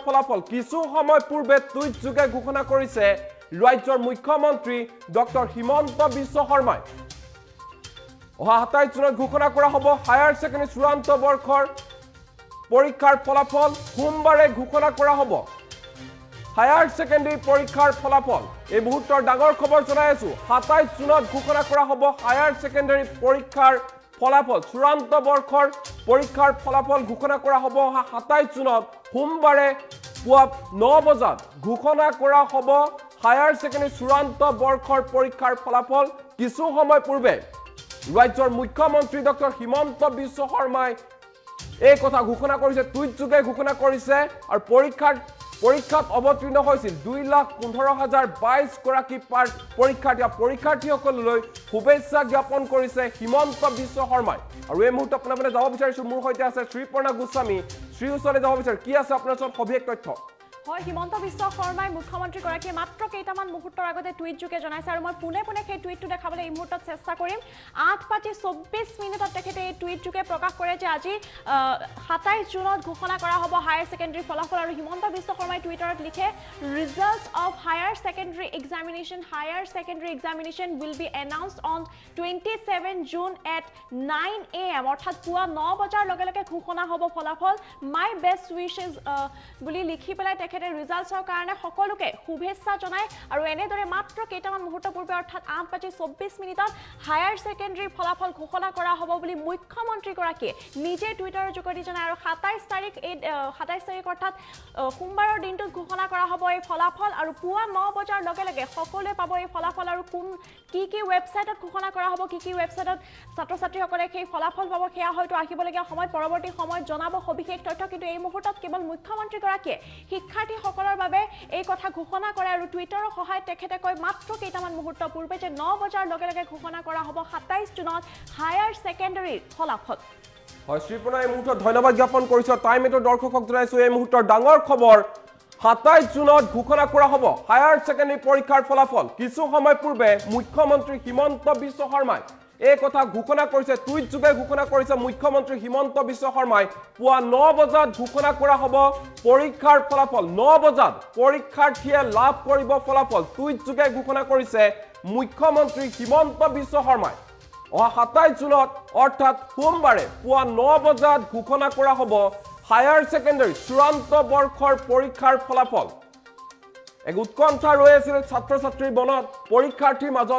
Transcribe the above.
ফলাফল। কিছু সময় পূৰ্বে টুইটযোগে ঘোষণা কৰিছে ৰাজ্যৰ মুখ্যমন্ত্ৰী ডক্টৰ হিমন্ত বিশ্ব শৰ্মাই। অহা 27 জুনত ঘোষণা কৰা হ'ব হায়াৰ ছেকেণ্ডেৰী চূড়ান্ত বৰ্ষৰ পৰীক্ষাৰ ফলাফল। সোমবাৰে ঘোষণা কৰা হ'ব হায়াৰ ছেকেণ্ডেৰী পৰীক্ষাৰ ফলাফল। এই মুহূৰ্তৰ ডাঙৰ খবৰ জনাই আছো। 27 জুনত ঘোষণা কৰা হ'ব হায়াৰ ছেকেণ্ডেৰী পৰীক্ষাৰ ফলাফল। চূড়ান্ত বৰ্ষৰ পৰীক্ষাৰ ফলাফল ঘোষণা কৰা হ'ব অহা 27 জুনত। সোমবাৰে পুৱা 9 বজাত ঘোষণা কৰা হ'ব হায়াৰ ছেকেণ্ডেৰী চূড়ান্ত বৰ্ষৰ পৰীক্ষাৰ ফলাফল। কিছু সময় পূৰ্বে ৰাজ্যৰ মুখ্যমন্ত্ৰী ডক্টৰ হিমন্ত বিশ্ব শৰ্মাই এই কথা ঘোষণা কৰিছে, টুইটযোগে ঘোষণা কৰিছে। আৰু পৰীক্ষাত অৱতীৰ্ণ হৈছিল 2,15,022 গৰাকী পৰীক্ষাৰ্থী। আৰু পৰীক্ষাৰ্থীসকললৈ শুভেচ্ছা জ্ঞাপন কৰিছে হিমন্ত বিশ্ব শৰ্মাই। আৰু এই মুহূৰ্তত আপোনাৰ মানে যাব বিচাৰিছো, মোৰ সৈতে আছে শ্ৰীপৰ্ণা গোস্বামী। শ্ৰী ওচৰলৈ যাব বিচাৰো, কি আছে আপোনাৰ ওচৰত সবিশেষ তথ্য? হয়, হিমন্ত বিশ্ব শৰ্মাই, মুখ্যমন্ত্ৰীগৰাকীয়ে মাত্ৰ কেইটামান মুহূৰ্তৰ আগতে টুইটযোগে জনাইছে আৰু মই পোনে পোনে সেই টুইটটো দেখাবলৈ এই মুহূৰ্তত চেষ্টা কৰিম। 8 বাজি 24 মিনিটত তেখেতে এই টুইটযোগে প্ৰকাশ কৰে যে আজি 27 জুনত ঘোষণা কৰা হ'ব হায়াৰ ছেকেণ্ডেৰী ফলাফল। আৰু হিমন্ত বিশ্ব শৰ্মাই টুইটাৰত লিখে, "Results of higher secondary examination, higher secondary examination will be announced on 27 June at 9 a.m." অৰ্থাৎ পুৱা 9 বজাৰ লগে লগে ঘোষণা হ'ব ফলাফল। "My best wishes" বুলি লিখি পেলাই তেখেতে ৰিজাল্টছৰ কাৰণে সকলোকে শুভেচ্ছা জনায়। আৰু এনেদৰে মাত্ৰ কেইটামান মুহূৰ্ত পূৰ্বে, অৰ্থাৎ 8 বাজি 24 মিনিটত হায়াৰ ছেকেণ্ডেৰী ফলাফল ঘোষণা কৰা হ'ব বুলি মুখ্যমন্ত্ৰীগৰাকীয়ে নিজে টুইটাৰৰ যোগেদি জনায়। আৰু 27 তাৰিখ, এই 27 তাৰিখ অৰ্থাৎ সোমবাৰৰ দিনটোত ঘোষণা কৰা হ'ব এই ফলাফল আৰু পুৱা 9 বজাৰ লগে লগে সকলোৱে পাব এই ফলাফল। আৰু কোন কি কি ৱেবছাইটত ঘোষণা কৰা হ'ব, কি কি ৱেবছাইটত ছাত্ৰ ছাত্ৰীসকলে সেই ফলাফল পাব, সেয়া হয়তো আহিবলগীয়া সময়ত, পৰৱৰ্তী সময়ত জনাব সবিশেষ তথ্য। কিন্তু এই মুহূৰ্তত কেৱল মুখ্যমন্ত্ৰীগৰাকীয়ে শিক্ষাৰ্থীসকলৰ বাবে এই কথা ঘোষণা কৰে আৰু টুইটাৰৰ সহায়ত তেখেতে কয় মাত্ৰ কেইটামান মুহূৰ্ত পূৰ্বে যে 9 বজাৰ লগে লগে ঘোষণা কৰা হ'ব 27 জুনত হায়াৰ ছেকেণ্ডেৰীৰ ফলাফল। হয় শ্ৰীপৰ্ণা, এই মুহূৰ্তত ধন্যবাদ জ্ঞাপন কৰিছো। টাইম এইটৰ দৰ্শকক জনাইছো, এই মুহূৰ্তৰ ডাঙৰ খবৰ, 27 জুনত ঘোষণা কৰা হ'ব হায়াৰ ছেকেণ্ডেৰী পৰীক্ষাৰ ফলাফল। কিছু সময় পূৰ্বে মুখ্যমন্ত্ৰী হিমন্ত বিশ্ব শৰ্মাই এই কথা ঘোষণা কৰিছে, টুইটযোগে ঘোষণা কৰিছে মুখ্যমন্ত্ৰী হিমন্ত বিশ্ব শৰ্মাই। পুৱা 9 বজাত ঘোষণা কৰা হ'ব পৰীক্ষাৰ ফলাফল। 9 বজাত পৰীক্ষাৰ্থীয়ে লাভ কৰিব ফলাফল। টুইটযোগে ঘোষণা কৰিছে মুখ্যমন্ত্ৰী হিমন্ত বিশ্ব শৰ্মাই। অহা 27 জুনত, অৰ্থাৎ সোমবাৰে পুৱা 9 বজাত ঘোষণা কৰা হ'ব হায়াৰ ছেকেণ্ডেৰী চূড়ান্ত বৰ্ষৰ পৰীক্ষাৰ ফলাফল। এক উৎকণ্ঠা ৰৈ আছিল ছাত্ৰ ছাত্ৰীৰ মনত, পৰীক্ষাৰ্থীৰ মাজত।